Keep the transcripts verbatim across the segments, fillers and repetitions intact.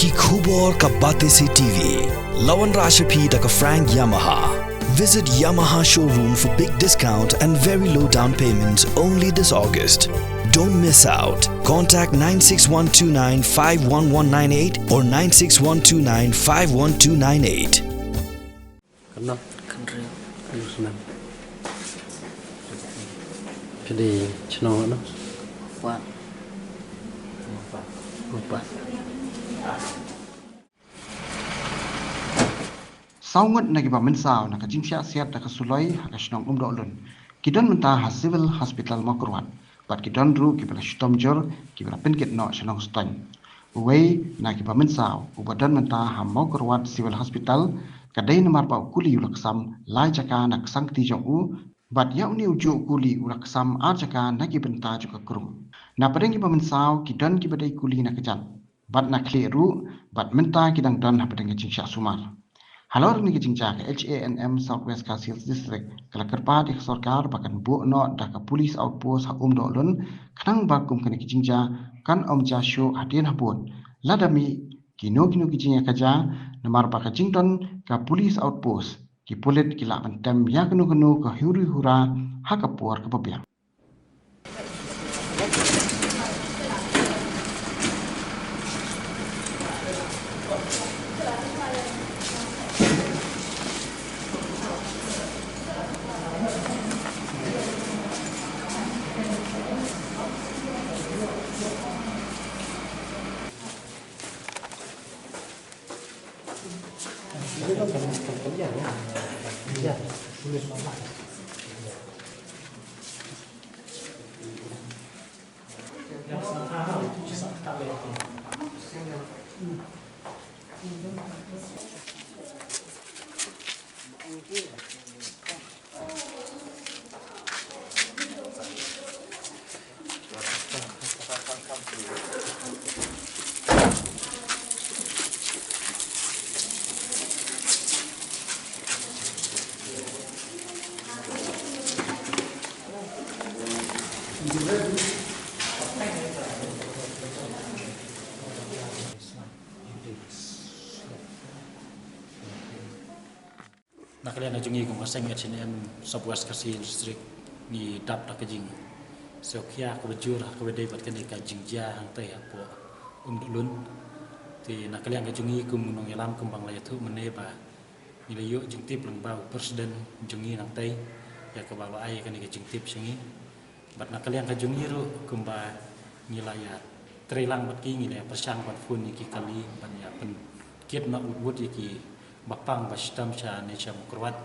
Ki khubor ka Batesi T V. La wanrah sha phi da ka Frank Yamaha. Visit Yamaha showroom for big discount and very low down payment only this August. Don't miss out. Contact nine six one two nine five one one nine eight or nine six one two nine five one two nine eight. Kano? Kynriew. Kynriew snem. Phi dei chnong ano? Pat. Pat. Saw ngut na kiba mynsaw na ka jingshah siat da ka suloi ha ka shnong Umdohlun ki don mynta ha Civil Hospital Mawkyrwat, bad ki don ruh kiba la shitom jur kiba la pynkit noh sha Nongstoiñ. Uwei na kiba mynsaw uba don mynta ha Mawkyrwat Civil Hospital ka dei namar ba u kuli u la ksam lai jaka na ka sangkti jong u, bad ïa une u juh u kuli u la ksam ar jaka na ki bynta jong ka krung. Na pdeng kiba mynsaw ki don kiba dei kuli na ka jan bad na khlieh ruh, bad mynta ki dang don ha pdeng ka jingshah sumar. Halor kane ka jingjia, ka H A N M South West Khasi Hills District ka la kyrpad ïa ka sorkar ba kan buh noh da ka police outpost ha Umdohlun, khnang ba kum kane ka jingjia kan ym jia shuh hadien habud lada mih kino kino ki jingïakajia, namar ba ka jingdon ka police outpost, ki pulit ki lah ban tem ïa kano kano ka huri hura ha ka por kaba biang. Na ka liang ka jong ngi kum ka seng H A N M South West Khasi Hills District, ngi dap da ka jingsngewkhia kaba jur ha kaba dei bad kane ka jingjia hangtei hapoh Umdohlun. Te na ka liang ka jong ngi kum u nongïalam, kumba nga la ïathuh mynne, ba ngi la ïoh jingtip lyngba u president jong ngi nangtei ïa kaba la ai kane ka jingtip sha ngi. Bad na ka liang ka jong ngi ruh, kumba ngi la ïatreilang bad ki, ngi la ïa pyrshang ban phone ïa ki kali ban ïa pynkit noh wut wut ïa kiba pang ba shitom shane sha Mawkyrwat.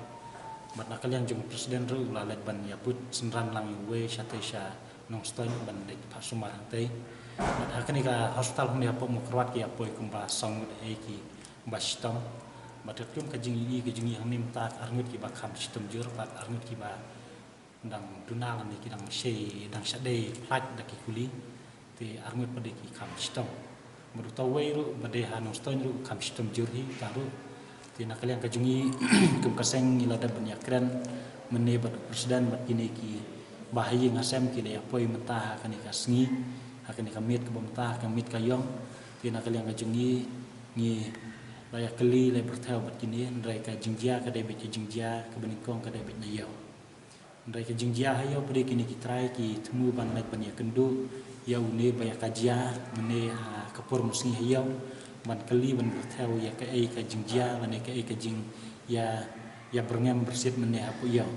Bad na ka liang jong u president ruh u la leit ban ïa bud synran lang ïa uwei shatei sha Nongstoiñ ban leit phah sumar hangtei. Bad ha kane ka hospital hangne hapoh Mawkyrwat ki ïa poi kumba saw ngut eh kiba shitom. Bad katkum ka jingïohi ka jong ngi hangne mynta arngut kiba kham shitom jur bad arngut kiba dang duna lane ki dang shei, dang shah dei phlait da ki kuli. Te arngut pat de ki kham shitom. Bad uta uwei ruh ba dei ha Nongstoiñ ruh kham shitom jur hi uta ruh. Te na ka liang ka jong ngi kum ka seng ngi la dep ban ïakren mynne bad u president bad kine kiba ha ïing ha sem ki la ïa poi mynta ha kane ka sngi, ha kane ka miet kaba mynta, ha ka miet ka ïong. Te na ka liang ka jong ngi, ngi la ïa kylli, la ïa pyrthew bad kine, hynrei ka jingjia ka dei beit ka jingjia kaba nyngkong, ka dei beit na ïew. Hynrei ka jingjia ha ïew pat de kine ki trai ki thmu ban leit ban ïakynduh ïa une ba ïa ka jia mynne ha ka por mynsngi ha ïew, ban kylli ban pyrthew ïa kaei ka jingjia lane kaei ka jingïa, ïa byrngem byrsiet mynne hapoh ïew.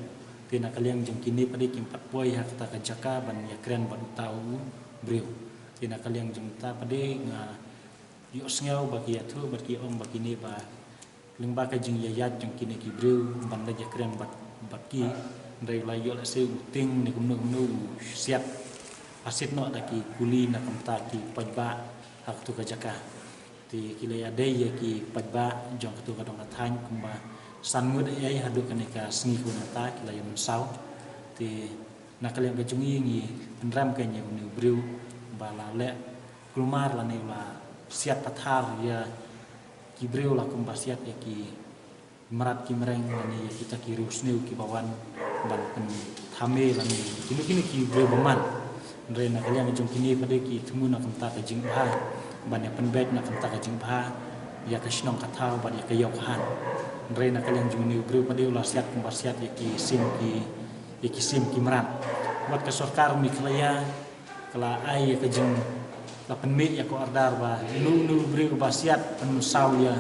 Te na ka liang jong kine pat de kim pat poi ha kata ka jaka ban ïakren bad uta u briew. Te na ka liang jong uta pat de nga ïohsngew ba ki ïathuh bad ki ong ba kine ba lyngba ka jingïaid jong kine ki briew ban leit ïakren bad, bad ki, hynrei la ïoh lehse u tieng ne kumno kumno u siat pasit noh da ki kuli na ka bynta ki paidbah ha katu ka jaka. Te ki la ïadei ïa ki paidbah jong katu ka dong ka thaiñ kumba san ngut eh haduh kane ka sngi kaba mynta ki la ïa mynsaw. Te na ka liang ka jong ngi ngi pynrem kein ïa une u briew ba la leh kulmar lane u la siat pathar ïa ki briew la kumba siat ïa ki mrad ki mreng lane ïa kita ki riewsniew kiba wan ban pynthame lane kino kino ki briew bymman. Hynrei na ka liang ka jong kine pat de ki thmu na ka bynta ka jingbha. ban ïa pynbeit na ka bynta ka jingbha ïa ka shnong ka thaw bad ïa ka ïew ka han. Hynrei na ka liang jong une u briew pat u la siat kumba siat ïa ki sim ki, ïa ki sim ki mrad. Bad ka sorkar Meghalaya ka la ai ïa ka jing, la pynmih ïa ka order ba uno uno u briew ba siat pynsaw ïa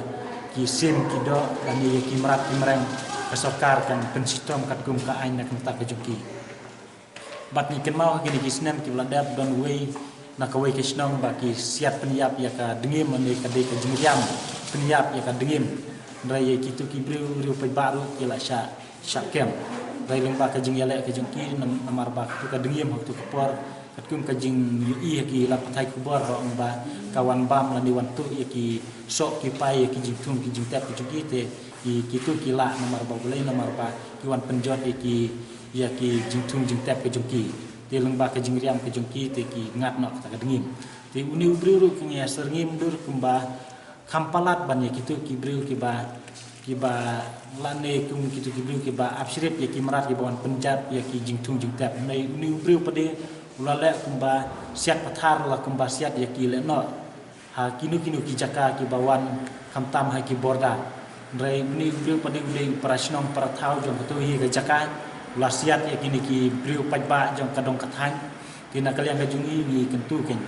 ki sim ki doh lane ïa ki mrad ki mreng, ka sorkar kan pynshitom katkum ka aiñ na ka bynta ka jong ki. Bad ngi kynmaw ha kine ki snem kiba la dep don uwei na kawei ka shnong ba ki siat pynïap ïa ka dngiem, ne ka dei ka jingriam pynïap ïa ka dngiem. Hynrei ïa kito ki briew, briew paidbah ruh ki la shah, shah kem. Hynrei lyngba ka jingïaleh ka jong ki, nam-, namar ba kato ka dngiem ha kato ka por, katkum ka jingïohi ha ki lad pathai khubor ba ong ba ka wan bam lane wan tuh ïa ki soh ki pai ïa ki jingthung ki jingtep ki jong ki, te ki, kito ki lah namar ba balei, namar ba ki wan pynjot ïa ki, ïa ki jingthung jingtep ki jong ki. Te lyngba ka jingriam ki jong ki te ki ngat noh kata ka dngiem. Te une u briew ruh ka ngi ïa syrngim dur kumba kham palat ban ïa kito ki briew kiba, kiba lane kum kito ki briew kiba ap shrip ïa ki mrad kiba wan pynjot ïa ki jingthung jingtep. Hynrei une u briew pat u la leh kumba siat pathar la kumba siat ïa ki lehnoh ha kino kino ki jaka kiba wan khamtam ha ki border. Hynrei une u briew pat u dei u para shnong para thaw jong kato hi ka jaka, u la siat ïa kine ki briew paidbah jong ka dong ka thaiñ. Te na ka liang ka jong ngi ngi kyntu kein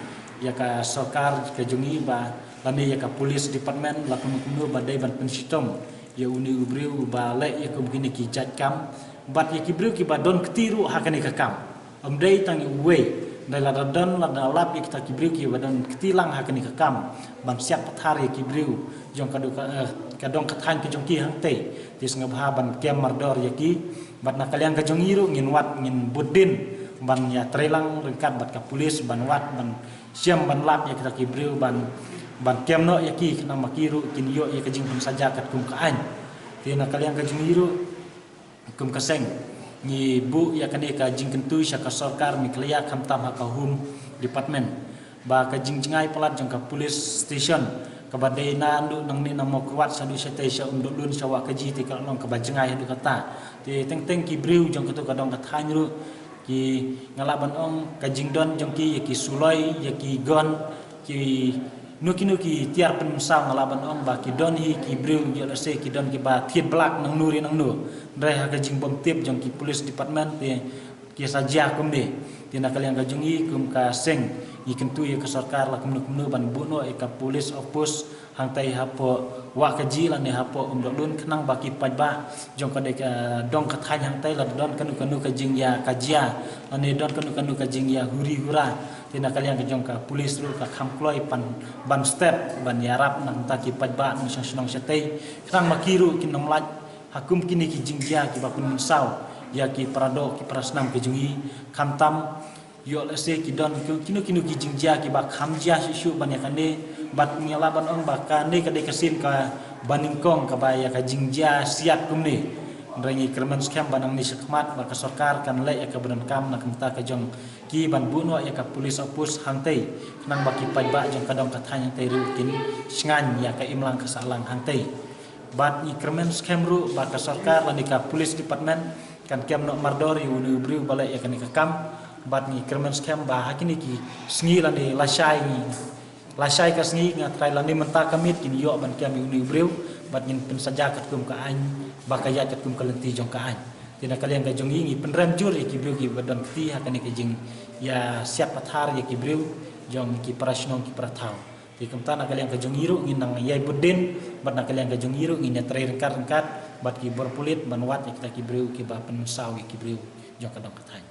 ïa ka sorkar ka jong ngi ba lane ïa ka police department la kumno kumno ba dei ban pynshitom ïa une u briew ba leh ïa kum kine ki jait kam bad ïa ki briew kiba don kti ruh ha kane ka kam. Ym dei tang ïa uwei, hynrei lada don, lada lap ïa kita ki briew kiba don kti lang ha kane ka kam ban siat pathar ïa ki briew jong ka do-, ka, eh, ka dong ka thaiñ ka jong ki hangtei, te sngewbha ban kem mardor ïa ki. Bad na ka liang ka jong ngi ruh ngin wad, ngin bud dien ban ïa trei lang ryngkat bad ka police ban wad, ban shem, ban lap ïa kita ki briew, ban, ban kem noh ïa ki khnang ba ki ruh kin ïoh ïa ka jingpynsaja katkum ka aiñ. Te na ka liang ka jong ngi ruh kum ka seng ngi buh ïa kane ka jingkyntu sha ka sorkar Meghalaya khamtam ha ka Home Department ba ka jingjngai palat jong ka police station kaba dei naduh nangne na Mawkyrwat shaduh shatei sha Umdohlun sha Wahkaji te ka long kaba jngai haduh katta. Te teng teng ki briew jong kato ka dong ka thaiñ ruh ki, nga lah ban ong, ka jingdon jong ki ïa ki suloi, ïa ki gun, ki no ki no ki tiar pynmynsaw, nga lah ban ong ba ki don hi ki briew ïoh lehse ki don kiba thied blak nangno re nangno. Hynrei ha ka jingbymtip jong ki police department te ki sa jia kumne. Te na ka liang ka jong ngi kum ka seng ngi kyntu ïa ka sorkar la kumno kumno ban buh noh ïa ka police outpost hangtei hapoh Wahkaji lane hapoh Umdohlun khnang ba ki paidbah jong ka dei ka dong ka thaiñ hangtei lada don kano kano ka jingïakajia lane don kano kano ka jingïahuri hura, te na ka liang ka jong ka police ruh ka kham kloi ban, ban stet ban ïarap na ka bynta ki paidbah nongshong shnong shatei khnang ba ki ruh kin ym lait ha kum kine ki jingjia kiba pynmynsaw ïa ki para doh ki para snam ka jong ngi, khamtam ïoh lehse ki don ki, kino kino ki jingjia kiba kham jia shuh shuh ban ïa kane. Bad nga lah ban ong ba kane ka dei ka sien kaba nyngkong kaba ïa ka jingjia siat kumne. Hynrei ngi kyrmen skhem ba nangne shakhmat ba ka sorkar kan leh ïa kaba donkam na ka bynta ka jong ki ban buh noh ïa ka police outpost hangtei khnang ba ki paidbah jong ka dong ka thaiñ hangtei ruh kin shngaiñ ïa ka imlang ka sahlang hangtei. Bad ngi kyrmen skhem ruh ba ka sorkar lane ka police department kan kem noh mardor ïa une u briew ba leh ïa kane ka kam. Bad ngi kyrmen skhem ba ha kine ki sngi lane lashai, lashai ka sngi nga trai lane mynta ka miet kin ïoh ban kem ïa une u briew bad ngin pynsaja katkum ka aiñ ba ka ïaid katkum ka lynti jong ka aiñ. Te na ka liang ka jong ngi ngi pynrem jur ïa ki briew kiba don kti ha kane ka jingïasiat pathar ïa ki briew jong ki para shnong ki para thaw. Te kumta na ka liang ka jong ngi ruh ngin nang ïai bud dien bad na ka liang ka jong ngi ruh ngin ïatrei ryngkat ryngkat bad ki bor pulit ban wad ïa kita ki briew kiba pynsaw ïa ki briew jong ka dong ka thaiñ.